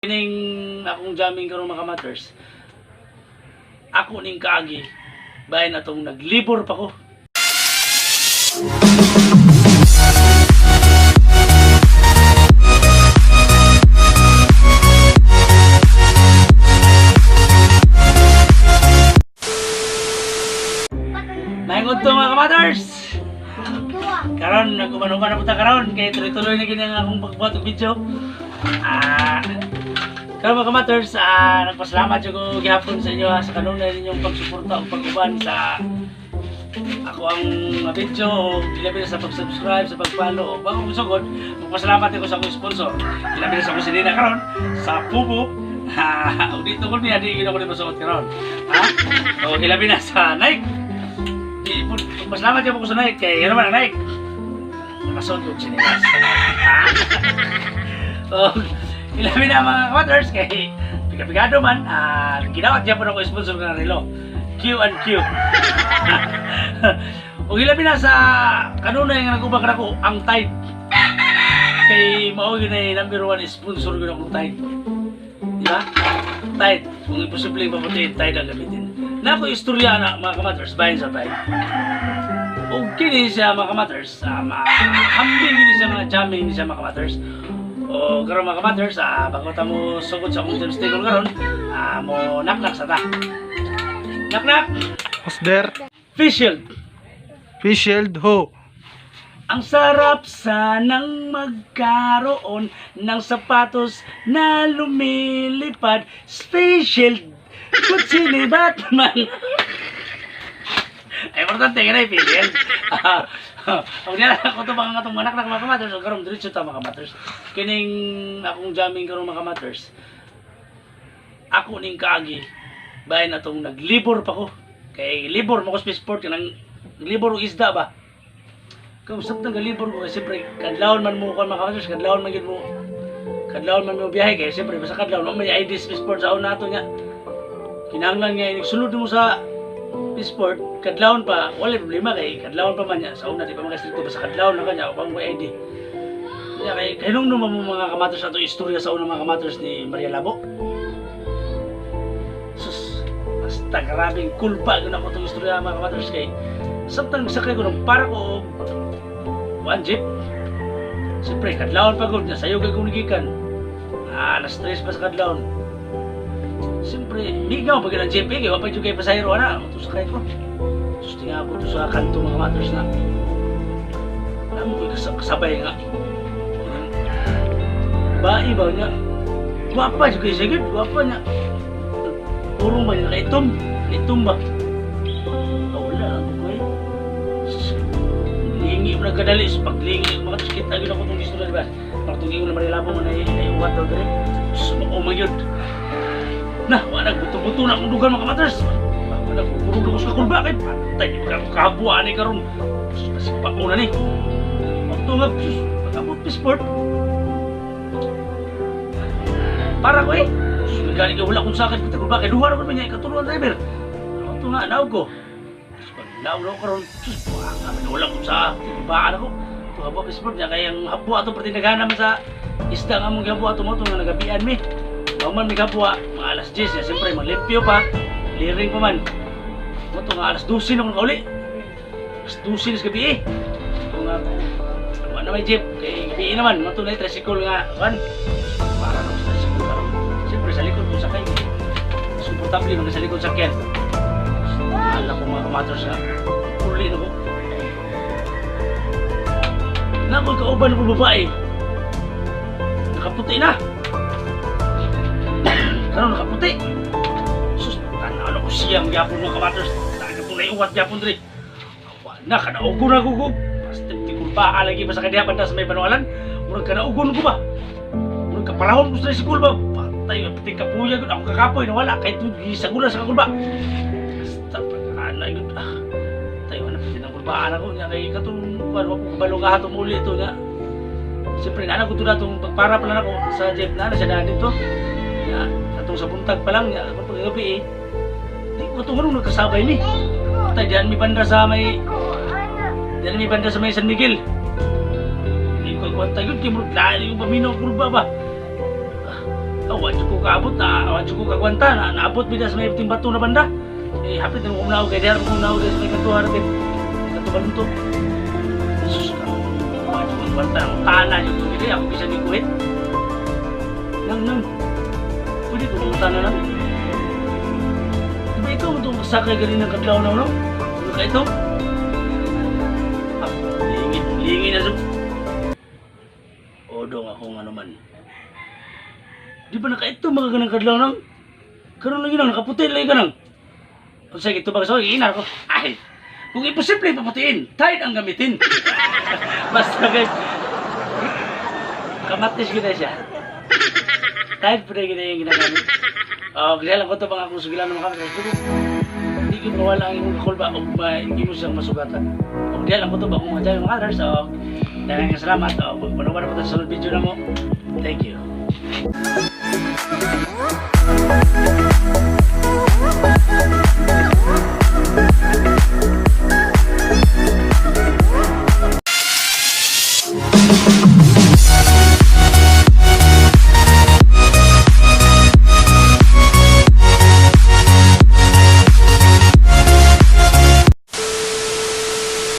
Kining akong jamming karon, mga kamatters. Ako ning kaagi bahin atong naglibor pa ko. Mahingon to, mga kamatters. Karon nag-uban-uban na punta karon kay tuloy-tuloy na gini ang akong pagbuhat og video. Karon, mga kamatters, nagpasalamat jud ko gihapon sa inyo ha, sa kanunay ninyong pagsuporta ug pag-uban sa ako ang mga video o ilabi na sa pag-subscribe, sa pag-follow o bago ko sugod, magpasalamat ko sa akong sponsor. Ilabi na sa akong sinina karon sa Pubo. Ha, ug dito ko niya di gid ako ni masuot karon. Ha? O ilabi na sa Nike. Di po, magpasalamat jud ko sa Nike kay ano man ang Nike. Nakasuot ko sinilas. Ha? O ilabi na, mga kamatters, kay pigapigado man, ginawat gyapon ako sponsor ng relo. Q and Q. Ug ilabi na sa kanunay nga nag-ubang nako ang Tide. Kay mao gyud ay number one sponsor gyud akong Tide. Di ba? Tide. Kung imposible paputiin, Tide ang gamitin. Na ako istorya na, mga kamatters, bahin sa Tide. Ug kini siya, mga kamatters, hambing kini siya mga jamming ni siya, mga kamatters. O karon, mga kamatters, bago ta mo sugod sa akong James Table karon, mo knock-knock sa ta. Knock-knock. Who's there? Fish shield. Fish shield ho. Ang sarap sanang magkaroon ng sapatos na lumilipad. Space shield. Kutsi ni Batman. Ay, importante nga na yung face shield. Huwag niya ako ito mga itong manak mga kamatters. O karon, diretso ta, mga kamatters. Kining akong jamming karon, mga kamatters. Ako ning kaagi. Bahin atong naglibor pa ko. Kay libor mo ko spaceport kanang libor og isda ba. Kung sa nang galibor ko, kasi siyempre, kadlawon man mo kon, mga kamatters, kadlawon man gyud mo. Kadlawon man mo biyahe kay siyempre basta kadlawon mo may ID passport sa una nato nga. Kinahanglan nga inig sulod mo sa passport, kadlawon pa, wala problema kay kadlawon pa man niya. Sa una di pa mga basta kadlawon na kanya upang may ID. Kaya kay kahinungdom mo, mga kamatters, ato istorya sa una, mga kamatters, ni Maria Labo. Sus, basta grabing kulpa gyud ako itong istorya, mga kamatters, kay samtang sakay ko nung para ko og one jeep. Siyempre, kadlawon pa gud, sayo kay kong gikan. Na-stress pa sa kadlawon. Siyempre, migaw pag ang jeep eh, kay wa pa jud kay pasahero ana, ito sakay ko. Sus, tinga ako to sa kanto, mga kamatters, na. Namo ko kasabay nga. Bae ba niya? Gwapa jud kay siya gud, gwapa niya. Puro ba niya nakaitom? Nakaitom ba? Ah, wala lang ko eh. Lingi mo nagkadali sa paglingi mga tos kita gyud ako tong istorya, di ba? Pagtungi ko na marilabo mo na naiuwat daw dire. Sus, mao gyud. Na, wala buto-buto na akong dugan, mga kamatters. Wala kurog ko sa kulba kay patay di ka kabuan ni karon. Sus, pasipa ko na ni. Pagtungag, sus, pag-abot passport. Para ko eh. Sus, nagani ka wala kong sakit kita kulba kay duha ra man niya ikatuluan driver. Ito nga naog ko. Sus, pag naog na ko karon, sus, baka man wala kong sa kulbaan ako. Ito habo passport niya kay ang habo ato pertinagahan naman sa isda nga mong gabo ato mo nga nagabian mi. Mao man mi gabwa, mga alas 10 ya, siyempre malimpyo pa, liring pa man. Mo to nga alas 12 na ko nakauli. Alas 12 na sa gabi eh. Ito nga wala na may jeep kay gabi naman, mo to na tricycle nga kan. Para na ko sa tricycle karon. Siyempre sa likod ko sakay. Mas komportable man sa likod sakyan. Alam ko, mga kamatters, nga uli na ko. Nakoy kauban ko babae. Nakaputi na. Karon nakaputi. Sus, tanaw na ko siyang gyapon, mga kamatters. Talaga po naiuwat gyapon diri. Awa na, kanaugon na ko. Basta ti kulba lagi pa sa kadiha banda sa may banualan. Murag kanaugon ko ba? Murag kapalahon ko sa tricycle ba? Patay, pati kapuya gud ako kakapoy nawala kay gisagula sa kulba. Basta pag-ana gud ah. Tayo na pati ng kulbaan ako niya kay katong kuan wa ko kabalo nga hatong uli ito nga. Siyempre, naana ko na itong pagpara pa lang ako sa jeep na siya na dito. Ya, atong sa buntag pa lang, ya, ako pagkagabi eh. Di ko itong anong nagkasabay ni. Tay, diyan may banda sa may, diyan may banda sa may San Miguel. Di ko kwanta yun, kay murag lain yung paminaw kulba ba. Ah, Oh, wa jud ko kaabot na, wa jud ko kagwanta na, naabot bida sa may timbato na banda. Eh, hapit na mo kay diha mo kumnaog sa may kantuhan natin. Kanto balunto. Sus ka. Wa jud ko kagwanta ang tana jud ko dili ako bisan ni kuwit. Nang nang. Pwede ko mong tana nang. Diba ikaw mo itong sakay ganin ng kadlaw na, no? Ano ka ito? Ah, lingi, lingi na sa. Odong ako nga naman. Di ba nakaito mga ganang kadlaw nang? Karon lang yun ang nakaputi lang ka nang. Kung sige, ito ba sa ina ko? Ay, kung imposible paputiin, Tide ang gamitin. Basta guys, kamatis kita siya. Tide po na yung ginagamit. Oh, kaya lang ko ito mga akong sugilan ng mga kamatis. Hindi ko mawala ang imong kakulba o hindi mo siyang masugatan. O diyan lang ko ito ba akong mga dyan mga others. O, daghang salamat. O, magpanawan na po tayo sa sunod video na mo. Thank you.